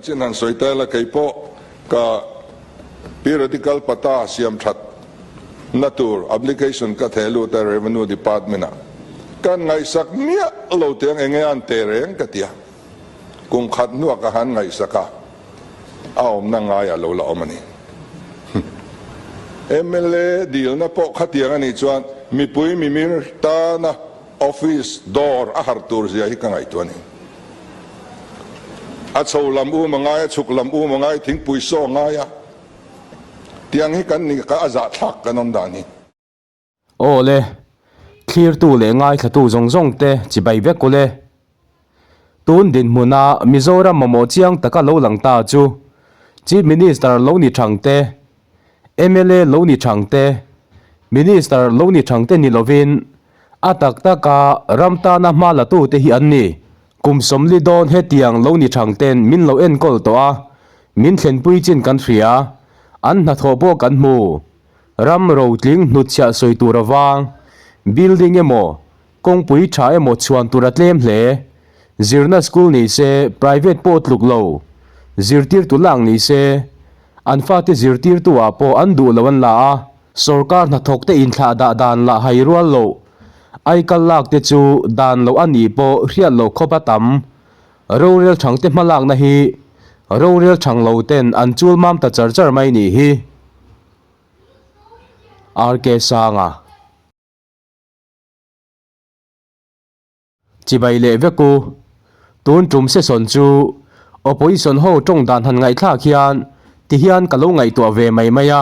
Chanchin han sawi ta ila kei pawh ka periodical pata siam that na tur application ka theh lut a Revenue Department ah kan ngaihsak miah lo tiang enge an teh reng ka tia kum khat hnuah ka han ngaihsak a a awmna ngai a lo la awm a ni. Mla dilna pawh khatiang a nih chuan mipui mimir tana Office dawr a harh tur zia hi ka ngaihtuah a ni. A chho lam um a ngai a, chhuk lam um a ngai, thingpui saw a ngai a, tiang hi kan ni ka a zahthlak kan awm dan hi. Aw le, thlirtu leh ngaithlatu zawng zawng te chibai vek ule. Tun dinhmuna Mizoram mamawh chiang taka lo lang ta chu Chief Minister lo ni thang te, mla lo ni thang te, Minister lo ni thang te ni lovin a tak taka ram tana hma la tute hi an ni. Kum 40 dawn hetiang lo ni thang ten min lo enkawl tawh a, min thlenpui chin kan hria, an hnathawh pawh kan hmu. Ram rotling hnutchhiah sawi tur avang, building emaw, Kawngpui tha emaw chhuan tur a tlem hle. Zirna school ni se private pawh tluk lo. Zirtirtu lak ni se an fate zirtirtu ah pawh an duh lo an la a. Sorkar hnathawk te inthlah dah dan lah hai rual loh. Aikal lak te chu dan loh a nih pawh hriat loh khawp a tam. Rorel thang te hmalakna hi rorel thang lo ten an chul mam ta char char mai nih hi. RK Sanga. Chibai leh vek u. Tun tum session chu opposition ho tawng dan han ngaihthlak hian ti hian ka lo ngaihtuah ve mai mai a.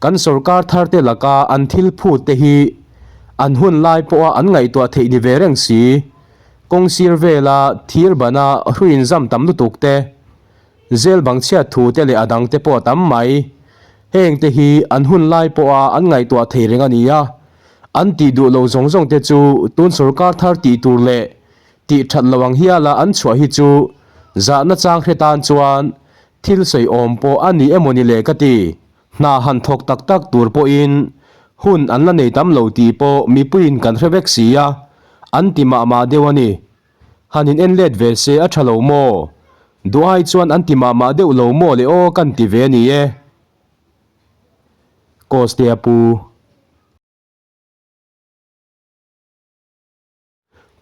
Kan sorkar thar te laka an thil phut te hi an hun lai pawha an ngaihtuah theih ni ve reng si. Kawng sir vela thir bana hruin zam tam lutuk te, zel bang chhiat thu te leh a dang te pawh a tam mai. Heng te hi an hun lai pawha an ngaihtuah thei reng a ni a. An tih duh lo zawng zawng te chu tun sorkar thar tih tur leh tih that lo ang hiala an chhuah hi chu zahna chang hre tan chuan thil sawi awm pawh a ni emaw ni le ka ti. Hna han thawk tak tak tur pawhin hun an la nei tam lo tih pawh mipuiin kan hre vek si a, an ti mah mah deuh a ni. Han in en let ve se a tha lo maw? Duhai chuan an ti mah mah deuh lo maw le aw kan ti ve a ni e. Kostea pu.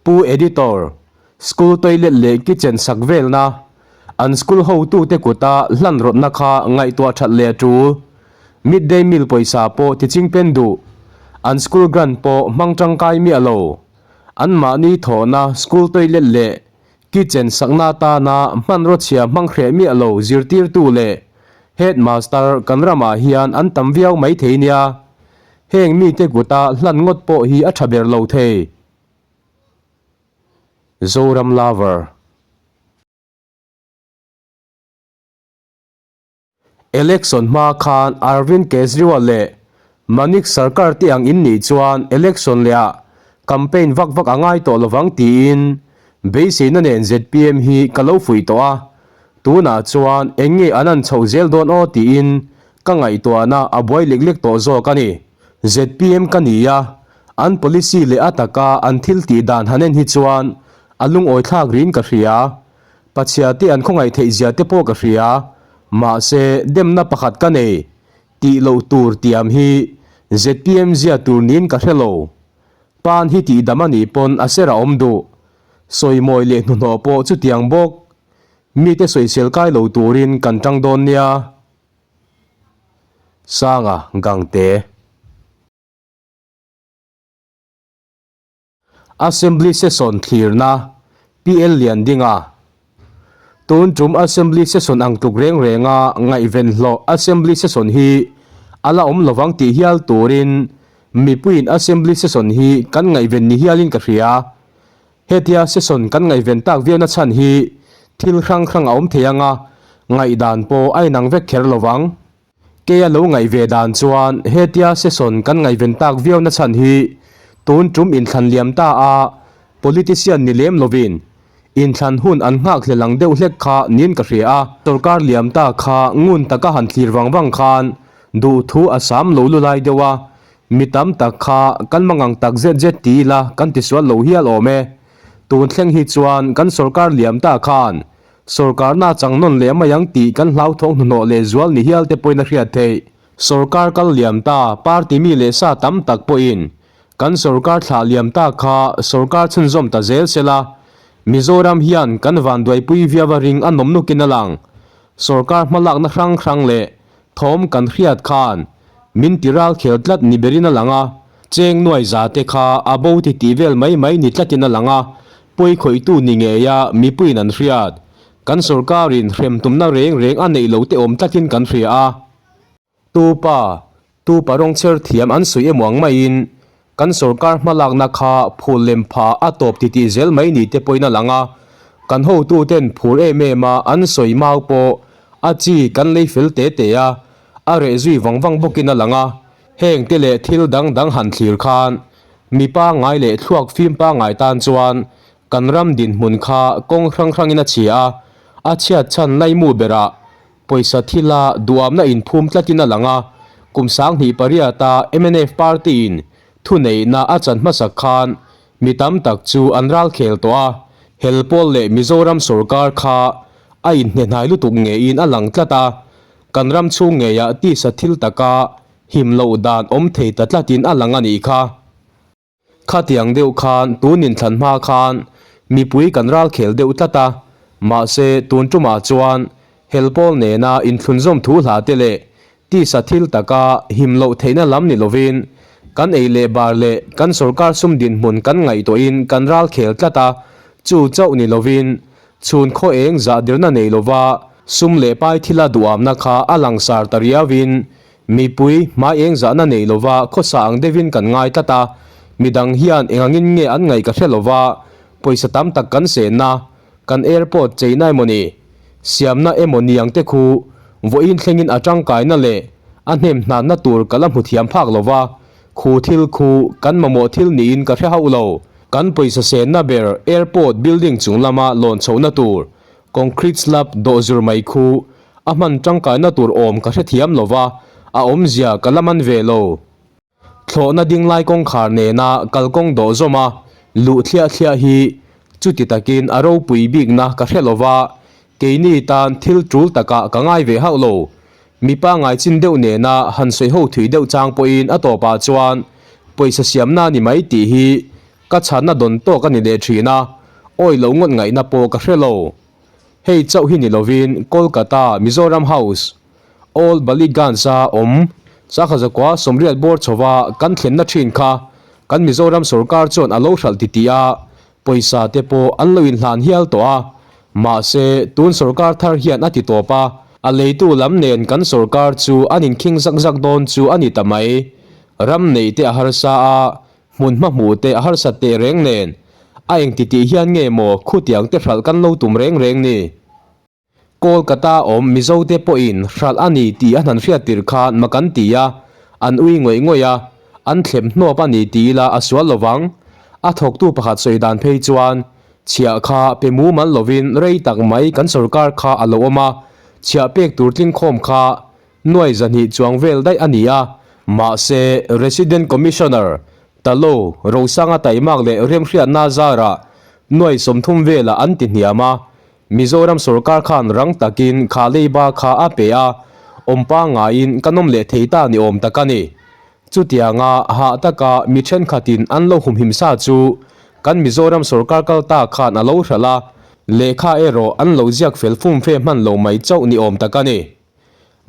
Pu Editor, School toilet leh kitchen sak velna, an school hotute kuta hlan rawtna kha ngaihtuah that leh a tul. Midday meal pawisa pawh ti chingpen duh, an school grant pawh hmang tangkai miah lo. Anmahni thawhna school toilet leh Kitchen sakna atana hmanraw chhia hmang hreh miah lo zirtirtu leh headmaster kan ramah hian an tam viau mai thei nia. Heng mite kuta hlan ngawt pawh hi a tha ber lo thei. Zoram Lover. Election hma khan Arvind Kejriwal leh Manik Sarkar te ang in nih chuan election leh ah campaign vak vak a ngai tawh lovang tiin beiseina nen zpm hi ka lo fuih tawh a, tunah chuan eng nge an an chhoh zel dawn aw tiin ka ngaihtuahna a buai lek lek tawh zawk a ni. Zpm ka ni a, an policy leh a taka an thil tih dan han en hi chuan a lungawithlak rin ka hria. Pachhia te an khawngaih theih zia te pawh ka hria, mahse demna pakhat ka nei, tih loh tur tiam hi zpm zia tur niin ka hre lo. Pan hi tih dam a nih pawn a ser a awm duh. Sawimawi leh hnuhnawh pawh chutiang bawk. Mite sawisel kai lo turin kan tang dawn nia. Sanga Gangte. Assembly Session thlirna, PL Liandinga. Tun tum Assembly Session ang tluk reng renga ngaihven hlawh Assembly Session hi a la awm lovang tih hial turin mipuiin Assembly Session hi kan ngaihven ni hialin ka hria. Hetia Session kan ngaihven tak viauna chhan hi thil hrang hrang a awm thei anga ngaihdan pawh a inang vek kher lovang. Kei a lo ngaih ve dan chuan hetia session kan ngaihven tak viau na chhan hi tun tum inthlan liam ta a politician ni lem lovin inthlan hun an nghak hle lang deuh hlek kha niin ka hria a. Sorkar liam ta kha ngun taka han thlir vang vang khan duhthu a sam lo lu lai deuh a, mi tam tak kha kan mangang tak zet zet ti ila kan tisual lo hial awm e. Tun thleng hi chuan kan sorkar liam ta khan. Sorkarna chang nawn leh mai ang tih kan hlauthawng hnuhnawh leh zual ni hial te pawhin a hriat theih. Sorkar kal liam ta party mi leh sa tam tak pawhin kan sorkar thlah liam ta kha sorkar chhunzawm ta zel sela, Mizoram hian kan vanduaipui viau a ring a nawm nukin a lang. Sorkar hmalakna hrang hrang leh thawm kan hriat khan min ti ral khel tlat ni berin a lang a, cheng nuai za te kha a bo ti tih vel mai mai ni tlatin a lang a, pawi khawihtu ni ngeia mipuiin an hriat. Kan sorkarin hrem tumna reng reng a neih lo te awm tlatin kan hria a. Tupa, tupa rawng chher thiam an sawi emaw ang maiin kan sorkar hmalakna kha phul lem pha a tawp titih zel mai ni te pawhin a lang a, kan hotuten phur em em a an sawi mau pawh a chi kan lei fel te te a, a reh zui vang vang bawkin a lang a, heng te leh thil dang dang han thlir khan mi pangngai leh thluak fim pangngai tan chuan kan ram dinhmun kha kawng hrang hrangin a chhia a, a chhiat chhan laimu berah Pawisa thila duamna inphum tlatin a lang a, kum 2008-a mnf party-in thuneihna a chan hmasak khan mi tam tak chu an ralkhel tawh a, hel pawl leh Mizoram sorkar kha a inhnehnai lutuk ngeiin a lang tlat a, kan ram chhung ngeiah tisa thil taka him loh dan awm thei ta tlatin a lang a nih kha. Khatiang deuh khan tun inthlan hma khan mipui kan ralkhel deuh tlat a, mahse tun tumah chuan helpawl nena inthlunzawm thu hla te leh tisa thil taka him loh theihna lam ni lovin kan ei leh bar leh kan sorkar sum dinhmun kan ngaihtuahin kan ralkhel tlat a, chu chauh ni lovin chhun khaw eng zahdirna nei lova sum leh pai thila duhamna kha a langsar ta riauin Mipui, hmai eng zahna nei lova khawsa ang deuhin kan ngai tlat a, midang hian engangin nge an ngaih ka hre lova, pawisa tam tak kan senna, kan airport cheina emaw ni, siamna emaw ni ang te khu vawiin thlengin a tangkaina leh a hnem hnanna tur ka la hmu thiam phak lova, khu thil khu kan mamawh thil niin ka hre hauh lo. Kan pawisa senna ber airport building chung lama lawn chhohna tur concrete slab dawh zur mai khu A hman tangkaina tur awm ka hrethiam lo va, a awmzia ka la man ve lo. Thlawhna dinglai kawngkhar nena kalkawng dawh zawm a, luh thliah thliah hi chuti takin a ropui bikna ka hre lo va, keini tan thil tul takah ka ngai ve hauh lo. Mipa ngaichin deuh nena han sawi ho thui deuh chang pawhin a tawpah chuan pawisa siamna ni mai tih hi ka chhanna dawn tawk a ni leh thin a, awi lo ngawt ngaihna pawh ka hre lo. Hei chauh hi ni lovin Kolkata Mizoram House, Old Ballygunge-a awm Sakhazakua sawmriat bawr chhova kan thlenna thin kha kan Mizoram sorkar chuan a lo hralh titih a, pawisa te pawh an lo inhlan hial tawh a. Mahse, tun sorkar thar hian a ti tawp a, a leitu lam nen kan sorkar chu an inkhing zak zak dawn chu a ni ta mai. Ram neih te a harsa a, Hmun hma hmuh te a harsat teh reng nen, a engti tih hian nge maw khutiang te hralh kan lo tum reng reng ni? Kolkata awm Mizo te pawhin hralh a ni tih a hnan hriat tirh khan ma kan ti a, an ui ngawih ngawih a, an thlem hnawp a ni ti ila a sual lovang. A thawktu pakhat sawi dan phei chuan, chhiah kha pe mumal lovin rei tak mai kan sorkar kha a lo awm a, chhiah pek tur tlingkhawm kha Nuai zahnih chuang vel daih a ni a, mahse Resident Commissioner Talo Rosanga Taimak leh Remhriatna zarah nuai 30 velah an ti hniam a, Mizoram sorkar khan rang takin kha leiba kha a pe a, awm pangaiin kan awm leh thei ta ni awm tak a ni. Chutianga hah taka mi thenkhatin an lo humhim sa chu kan Mizoram sorkar kal ta khan a lo hralh a, lehkha erawh an lo ziak fel fumfe hman lo mai chauh ni awm tak a ni.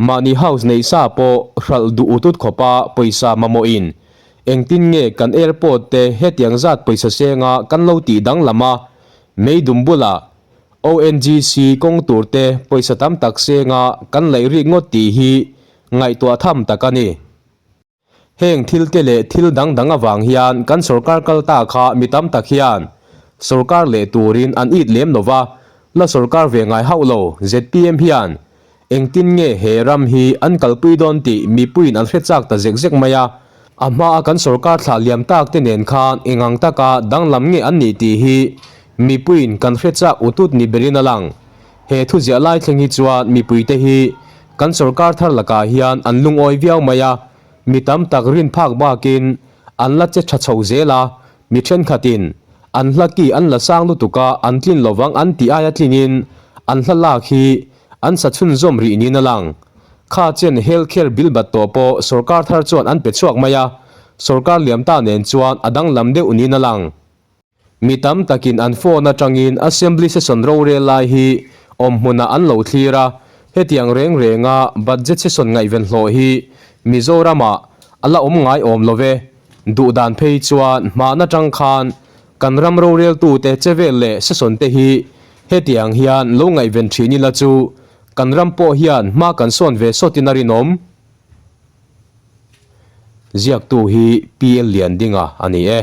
Mahni house neih sa pawh hralh duh utut khawpa pawisa mamawhin engtin nge kan airport te hetiang zat pawisa senga kan lo tih danglam a, meidum bulah ONGC kawng tur te pawisa tam tak senga kan laih rik ngawt tih hi ngaihtuah tham tak a ni. Heng thil te leh thil dang dang avang hian kan sorkar kal ta kha mi tam tak hian sorkar leh turin an it lem lo va, la sorkar ve ngai hauh lo zpm hian engtin nge he ram hi an kalpui dawn tih mipuiin an hre chak ta zek zek mai a. A hmaa kan sorkar thlah liam tak te nen khan eng ang taka danglam nge an nih tih hi mipuiin kan hre chak utut ni berin a lang. He thuziah lai thleng hi chuan mipuite hi kan sorkar thar lakah hian an lungawi viau mai a, mi tam tak rin phak bakin an la che tha chho zel a, mi thenkhatin an hla ki an la sang lutuk a, an tlin lovang an tih aia tlinin An hla lak hi an sa chhunzawm rih niin a lang. Kha chen health care bill bat tawh pawh sorkar thar chuan an pe chhuak mai a, sorkar liam ta nen chuan a danglam deuh niin a lang. Mi tam takin an phone atangin Assembly session rorel lai hi awm hmunah an lo thlir a, hetiang reng renga budget session ngaihven hlawh hi Mizoramah a la awm ngai awm lo ve. Duh dan phei chuan hman atang khan kan ram roreltute che vel leh session te hi hetiang hian lo ngaihven thin ila chu kan ram pawh hian hma kan sawn ve sawtin a rinawm. Ziaktu hi PL Liandinga a ni e.